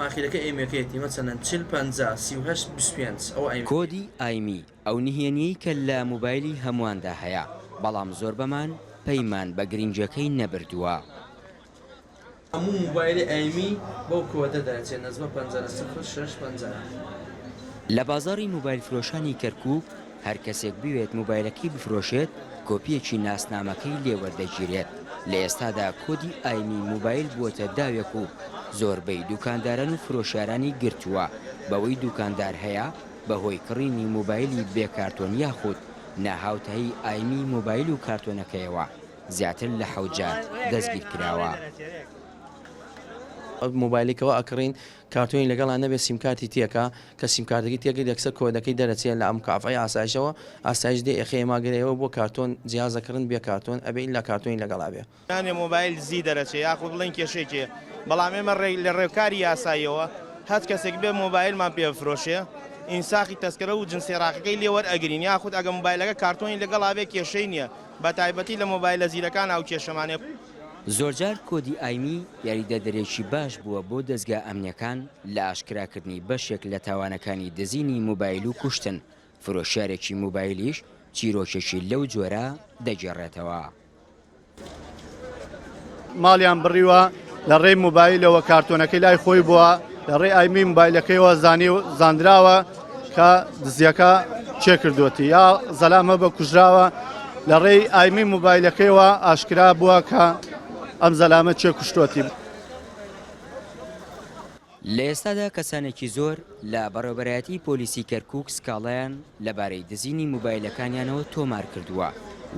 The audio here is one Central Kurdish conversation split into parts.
ئاخیرەکەی ئەیمەکەیەتی مەسەلەن 40 50 38 25 ئەوە ئەیمەکەیەتی. کۆدی ئایمی ئەو نهێنیەی کە لە مۆبایلی هەموواندا هەیە، بەڵام زۆربەمان پەیمان بە گرنگیەکەی نەبردووە. هەموو مۆبایلی ئایمی بەو کۆدە دەرەچێ نەجمە پەنجەرە سفر شەش پەنجەرە. لە بازاڕی مۆبایل فرۆشانی کەرکوک هەر کەسێک بوێت مۆبایلەکەی بفرۆشێت کۆپییەکی ناسنامەکەی لێ وەردەگیرێت، لە ئێستادا کۆدی ئایمی مۆبایل بووەتە داوێک و زۆربەی دوکانداران و فرۆشیارانی گرتووە، بەوەی دوکاندار هەیە بەهۆی کڕینی مۆبایلی بێ کارتۆن یاخود ناهاوتایی ئایمی مۆبایل و کارتۆنەکەیەوە زیاتر لە حەوت جار دەستگیرکراوە. ئەو مۆبایلەی کەوا ئەکڕین کارتۆنی لەگەڵا نەبێ سیمکارتی تێکا کە سیمکارتەکەی تێکرد یەکسەر کۆدەکەی دەرەچێ لە مکافەی ئاسایشەوە ئاسایش دێ ئێخەی ئێمە گەر ئێوە بۆ کارتۆن جیاز ئەکڕن بێ کارتۆن ئەبێ ئیلا کارتۆنی لەگەڵا بێ. یانێ مۆبایل دزی دەرەچێ یاخود بڵێین کێشەیەکی هەیە بەڵام ئێمە لە ڕێکاری یاساییەوە هەچ کەسێک بێ مۆبایلمان پێ بفرۆشێ ئینساخی تەسکەرە و جنسی ڕاقەکەی لێ وەرئەگرین یاخود ئەگە مۆبایلەکە کارتۆنی لەگەڵا بێ کێشەی نییە بەتایبەتی لە مۆبایلە زیرەکان ئەو کێشەمان هەیە. زۆرجار کۆدی ئایمی یاریدەدەرێکی باش بووە بۆ دەزگا ئەمنیەکان لە ئاشکراکردنی بەشێک لە تاوانەکانی دزینی مۆبایل و کوشتن، فرۆشیارێکی مۆبایلیش چیرۆکێکی لەو جۆرە دەگێڕێتەوە. ماڵیان بڕیوە لە ڕێی مۆبایلەوە کارتۆنەکەی لای خۆی بووە لە ڕێی ئایمی مۆبایلەکەیەوە زانی و زانراوە کە دزیەکە چێ کردوەتی یا زەلامە بە کوژراوە لە ڕێی ئایمی مۆبایلەکەیەوە ئاشکرا بووە کە ئەم زەلامە چێ کوشتوەتی. لە ئێستادا کەسانێکی زۆر لە بەڕێوەبەرایەتی پۆلیسی کەرکوک سکاڵایان لەبارەی دزینی مۆبایلەکانیانەوە تۆمارکردووە،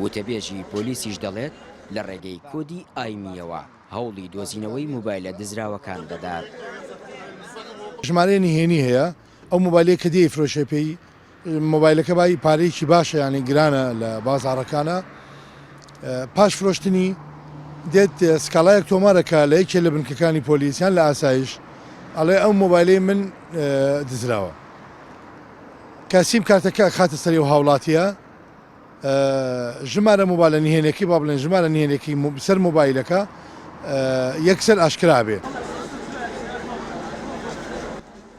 وتەبێژی پۆلیسیش دەڵێت، لە ڕێگەی کۆدی ئایمییەوە هەوڵی دۆزینەوەی مۆبایلە دزراوەکان دەدات. ژمارەی نهێنی هەیە ئەو مۆبایلەی کە دەیفرۆشێ پێی مۆبایلەکە بای پارەیەکی باشە یانی گرانە لە بازاڕەکانە پاش فرۆشتنی دێت سکاڵایەک تۆمارەکە لە یەکێ لە بنکەکانی پۆلیس یان لە ئاسایش ئەڵێ ئەو مۆبایلەی من دزراوە کە سیم کارتەکە خاتە سەری و هاوڵاتیە ژمارە مۆبایلە نهێنەکەی با بڵێن ژمارە نهێنەکەی سەر مۆبایلەکە یەکسەر ئاشکرا بێ.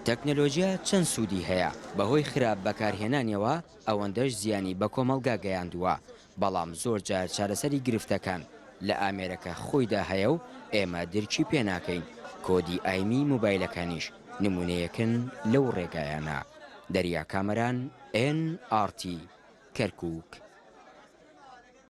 تەکنەلۆجیا چەند سوودی هەیە، بەهۆی خراپ بەکارهێنانیەوە ئەوەندەش زیانی بە کۆمەڵگا گەیاندووە، بەڵام زۆر جار چارەسەری گرفتەکان لە ئامێرەکە خۆیدا هەیە و ئێمە درکی پێ ناکەین، کۆدی ئایمی مۆبایلەکانیش نموونەیەکن لەو ڕێگایانە. دەریا کامەران، ئێن ئاڕ تی، کەرکووک.